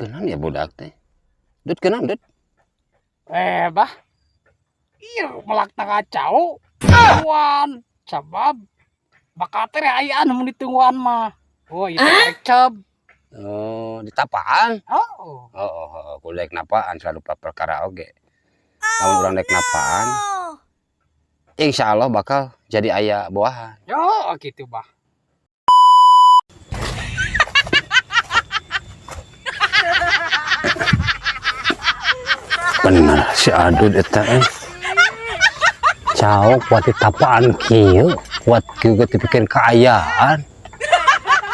Kenan ya budak teh. Dut kenan, Dut. Eh, bah. Iya, melak tangga cau. Tungguan. Sabab bakal teh aya anu mun ditungguan mah. Oh, itu rek ceb. Oh, ditapaan. Oh. Oh, kudu rek napaan selalu perkara oge. Lamun urang rek napaan, insya Allah bakal jadi aya buahan. Yo, gitu, bah. Bener si Adud eta eh. Cau kuat ditapaan kieu, kuat kieu ge dipikeun kaayaan.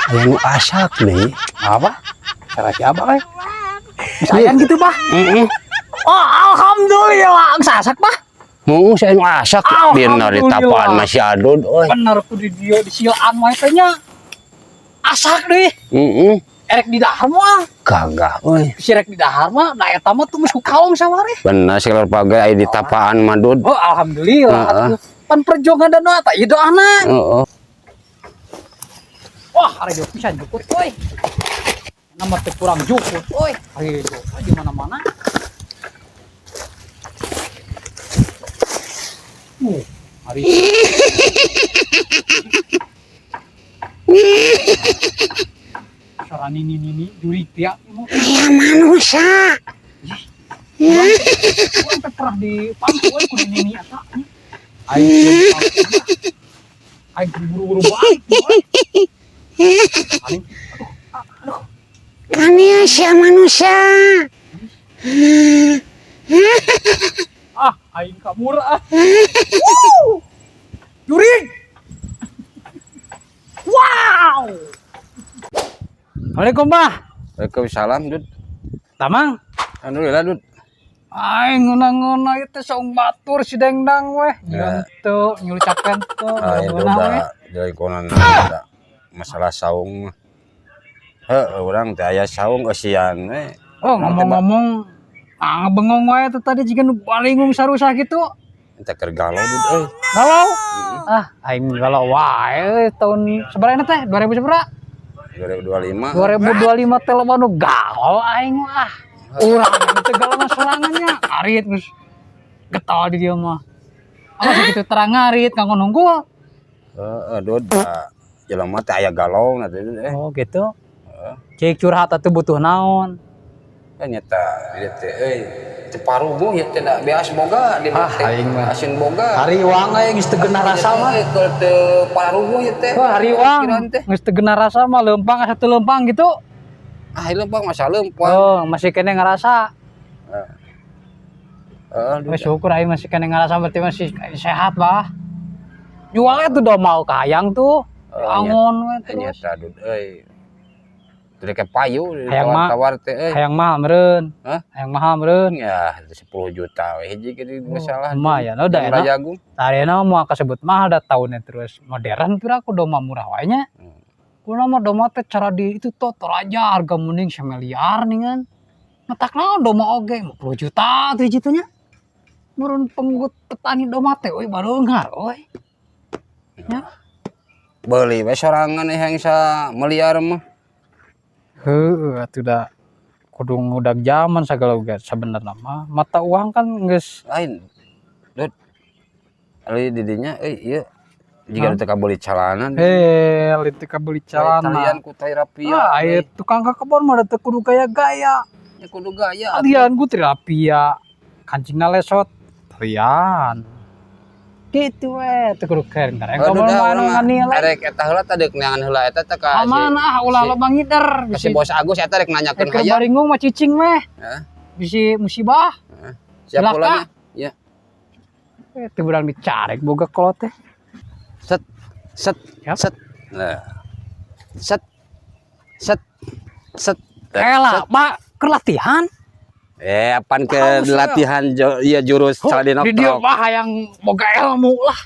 Aya nu asak deui. Apa? Cara siapa, eh? Sayang gitu, bah. Heeh. Oh, alhamdulillah, sasak, bah. Mau saya nu asak bener ditapaan mah si Adud euy. Bener ku di dieu disilaan wae teh nya. Asak deui. Heeh. Erek di dahar mah. Gagah euy. Si rek di dahar mah, nah eta mah tuh geus ku kalong sawari. Bener si pagai aya ditapaan mah Dud. Oh, alhamdulillah. Heeh. Atuh. Pan perjuangan dan eta ieu doana. Heeh. Wah, hari jauh pisan jukut euy. Nama teh kurang jukut euy. Hari jauh di mana-mana. Hari suara nini nini jurik dia. Aya manusia. Urang teh pernah di pangku euy ku di nini eta. Aing aing buru-buru balik euy. Aing aduh, aduh. Kania sia manusia. Ah, aing kabur ah. Jurik. Wow. Assalamualaikum, Bah. Waalaikumsalam, Dud. Tamang. Alhamdulillah, Dud. Aing ngeunah-ngeunah ieu teh saung batur si dengdang weh. Ya. Teu, nyuli capen teu. Ah, itu ngeunah weh. udah dari konan ada masalah saung mah. Heuh, urang teh aya saung eusian we. Oh, ngomong-ngomong, ah bengong wae tuh tadi jiga nu balingung sarusah gitu. Eta keur galau, Dud euy. Galau? Ah, aing galau wae tahun sabaraha teh? 2000 sabaraha? 2025. 2025 teh loba nu galau aing mah. Ah. Urang teh galau mah sorangannya. Ngarit geus getol di dieu mah. Apa sakitu terang ngarit kanggo nunggu. Heeh, Dud. Jelema teh aya galau na teh, Dud eh. Oh, gitu. Cik curhat atuh butuh naon? Kan nyata ieu teh euy. Teu paruguh ieu teh da beas boga di Ah, teh. aing mah. Asin boga. Hariwang aya geus teu genah rasa mah. Euy, keur teu paruguh ieu teh. Wah, hariwang Pikiran teh. geus teu genah rasa mah leumpang asa teu leumpang gitu. Ah, leumpang masa leumpang. Oh, masih kene ngerasa. Heeh, Dud. Wes syukur aing masih kene ngerasa berarti masih sehat, Bah. Jualnya tuh udah mau kayang tuh. Oh, Angon we terus. Nyata, Dud euy. Teu ke payu Hayang mah. tawar teh euy. Hayang mahal meureun. Hah? Hayang mahal meureun. Ya, 10 juta we hiji kitu masalah. Lumayan udah Yang enak. Rajagung. Tarena mau kasebut mahal dah tahunnya terus modern tuh aku doma murah wae nya. Kuna mah doma teh cara di itu tuh Toraja harga mending semiliar nih kan. Matak naon doma oge 50 juta tuh hiji teh nya. Meureun penggut petani doma teh euy bareunghar euy. Ya. Beuli we sorangan yang sa miliar mah. Heueuh atuh da kudu ngudag zaman sagala oge sabenerna mah mata uang kan geus Lain. Dud. Ali di dinya euy ieu jiga teu kabeuli calana. Heh, teu kabeuli calana. Talian ku tai rapia. Ah, aya tukang ka kebon mah da teu kudu gaya-gaya. Ya kudu gaya. Talian ku tilapia. Kancingna lesot. Talian. Gitu we, teu kudu keren. Kareng Aduh, kebon dah, mah anu urang mah nganilai. Erek eta heula teh deuk neangan heula eta teh ka si Aman ah ulah loba ngider ka si Bos Agus eta rek nanyakeun Rek hayam. baringung mah cicing meh. Hah? Bisi musibah. Siap Celaka. pulangnya. Ya. Teu urang dicarek boga kolot teh. Set set Yap. set. Nah. Set set set. Elah, Pak, keur latihan. Apaan ke Haus, ya. latihan iya jurus Di dieu caladinoktrok. mah hayang boga ilmu lah.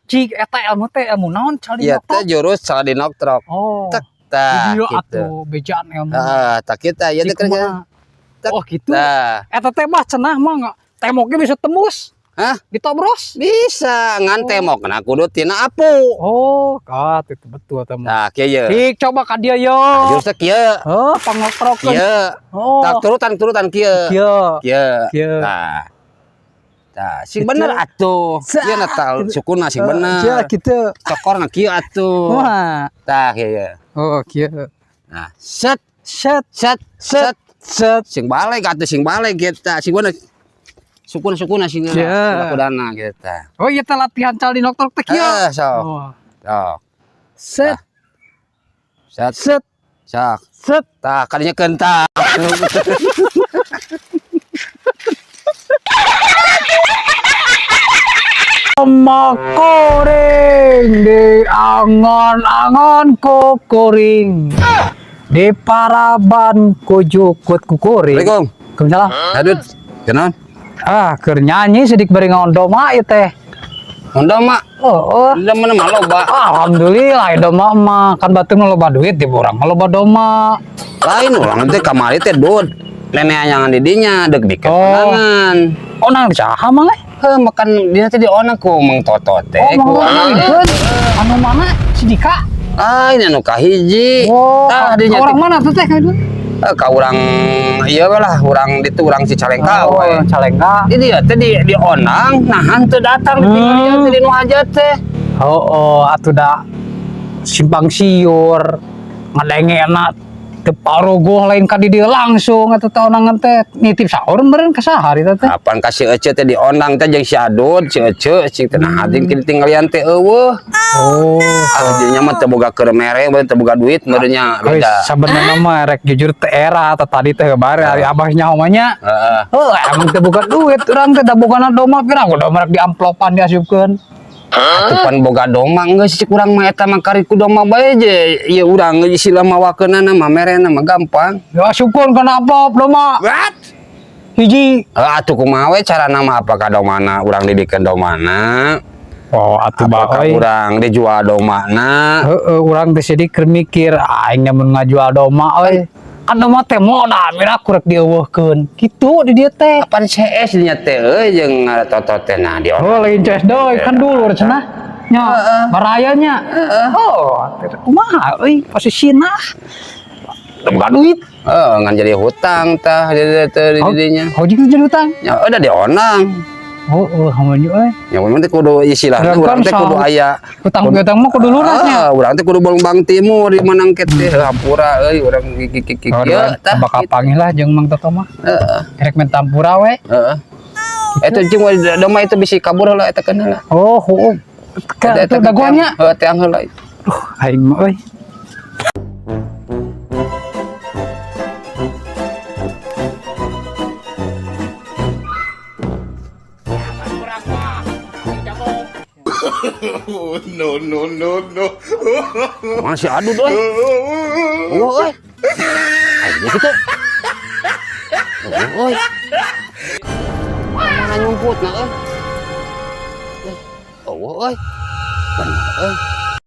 Cik eta ilmu teh ilmu naon Iya teh caladinoktrok? jurus caladinoktrok. Oh. Tek Di tah dieu gitu. atuh bejaan ilmu. Heeh, tak kita ya Cik teh kan. kumaha? Tek. Oh gitu. Tah. Eta teh mah cenah mah nggak temboknya bisa tembus. Hah? Ditobros? Bisa, ngan temokna kudu tina apu. Oh, kat itu betul eta mah. Nah, kieu ye. Cik, coba ka dieu yo. Jurus teh kieu. Oh, pangotrokeun. Kieu. Oh. Tak turutan-turutan kieu. Kieu. Kieu. Kieu. Tah. Tah, sing bener atuh. Kieu na tal sukuna sing bener. Kieu kitu. Cokorna kieu atuh. Wah. Tah kieu ye. Oh, kieu. Nah, set Set, set set set. Sing balik atuh, sing balik kita. Sing bener. Sukuna-sukuna sing Kieu. kudana kita. Oh, iya teh latihan cal di dokter teh kieu. Eh, sok. Oh. Sok. Set, Set, set, sok. Set. Tah, kadinya kentang. Domba kuring di angon-angon kukuring. Di paraban kujukut kukuring. Assalamualaikum. Waalaikumsalam. Aduh, kenaon? Ah, keur nyanyi sidik bari ngaon domba ieu teh. Honda mak, Oh, oh. Honda mana mah loba. Alhamdulillah domba mah kan batur mah loba duit di urang mah loba domba. Lain urang teh kamari teh dud. Nenek anyangan di dinya dek bikin Oh. kondangan. Oh, nang di saha mang eh? Heh, makan dia teh dionang ku Mang Toto teh. Oh, ku mang ngawinkeun. Anu mana? Si Dika. Lain anu kahiji. Oh, Tah dinya orang teh. mana tuh teh kawin? Eh, ka urang ieu we lah, urang ditu urang Cicalengka Oh, we. Calengka. Di dia teh di onang, nahan teu datang di tinggal dia teh di nu hajat teh. Oh, oh, atuh da simpang siur ngadengena teu parogoh lain ka di dieu langsung eta teh onangan teh nitip sahur meureun ka saha harita teh. Kapan kasih Ece teh diondang teh jeung si Adud, si Ece, si teh nah jeung tingalian teh eueuh. Oh, Ah, dinya mah teu boga keur mere, teu boga duit meureun nya euy, beda. sabenerna mah rek jujur teh era teh tadi teh bare ari abah nyaho mah nya. Heeh. Heuh, emang teu boga duit urang teh da bogana domba pirang udah merek di amplopan diasupkeun. Atuh pan boga domba geus cik urang mah eta mah kari ku domba bae je. Ieu urang geus sila mawakeunana mah merena mah gampang. Ya asupkeun kana amplop domba. What? Hiji. Atuh kumaha we carana mah, apakah domana urang dibikeun domana? Oh, atuh Apakah bae. urang dijual domana? Heeh, urang teh sidik keur mikir aing nya mun ngajual domba euy. Kan domba teh modal mira ku rek dieuweuhkeun. Kitu di dieu teh. Apaan CS dinya teh euy jeung Toto teh nah di Oh, lain CS deui kan dulur cenah. Nya, baraya nya. Oh, kumaha euy posisina. Teu boga duit. Heeh, ngan jadi hutang tah di teh di dinya. Oh, jeung jadi hutang. Ya udah dionang. Oh, oh, hamunyu euy. Ya urang teh kudu istilahna Kan urang teh kudu aya hutang piutang mah kudu lunasnya. Ah, urang teh kudu Bang Timur di manang teh hampura euy urang gigi gigi Oh, kieu tah. bakal panggil lah jeung Mang Toto mah. Heeh. Rek main tampura we. Heeh. Eta jeung domba itu bisi kabur heula eta keun heula. Oh, heuh. Ka Eta itu dagoannya. Heeh, teang heula. Duh, aing mah euy. No, no, no, no. Mana si Adud euy? Eueuh euy. Ayo kitu. Eueuh euy. Mana nyumputna euy? Eueuh euy. Bener euy.